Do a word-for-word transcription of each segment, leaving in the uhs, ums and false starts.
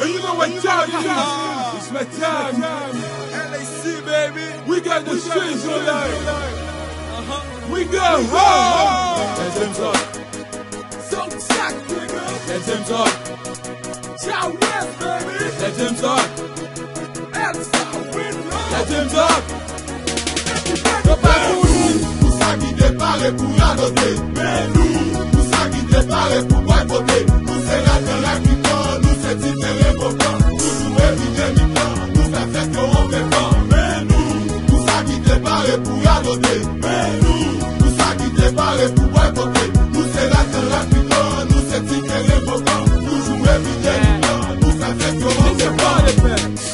You know what time it is? It's my time. L A C, baby. We got the streets on lock. We go home. Let them talk. So tight, nigga. Let them talk. Child West, baby. Let them talk. Let them talk. Yo pa kouri pou sa ki te pare pou radote. Men nou, pou sa ki te pare pou bòykote. Nou se lajan lakitan, nou se diferan vokan. Nou joure pije mitan, nou fè fèt yo anpetan. Men nou, pou sa ki te pare pou radote. Men nou, pou sa ki te pare pou bòykote. Nou se lajan lakitan, nou se diferan vokan. Nou joure pije mitan, nou fè fèt yo anpetan.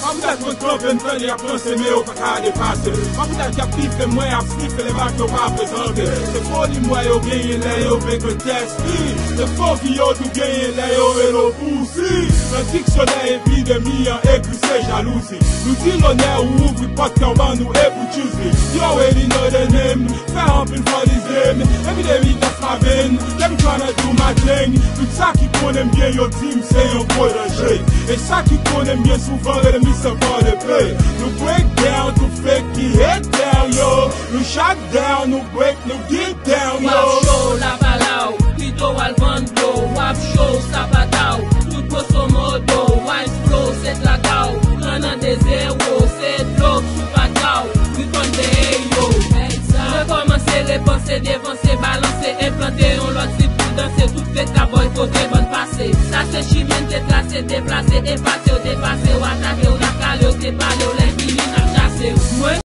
Mwen mèt mwen kanpe m tande y ap lanse men yo pa ka depase. Mwen mèt y ap pifle mwen ap snifle lè bak yo pa prezante. Se foli mwen yo genyen lè yo vle kretèsi. Se fo vi yo tou genyen lè yo rele w pousi. Nan diksyonè epidemi an ekri se jalouzi. Nou di lonè ou ouvri pòt kè w ban nou epi w tchouzi. Yo really know the name. Fè anpil foli zye m. Epidemi dans ma veine. Let me tryna do my thing. Tout sa ki konnen m byen yo di m se yon gwo danje. E sa ki konnen m byen souvan rele m Mister Ball de Play. Nou break down tout fake ki hate down yo. Nou shut down, nou break, nou get down yo. W ap cho, lapalaw, pito w al vann dlo. W ap cho, sapataw, tout gwoso modo. Wine flow, se trakaw, pran nan de zewo. Se dlo k sou pataw, we convey yo. Rekòmanse, repanse, devanse, balanse, enplante yon lòt stil pou danse. Tout fake ka bòykote, bann pase. Sa se chimen n te trase, deplase, efase, yo te pase, w atake, w t ap kale, yo te pale, w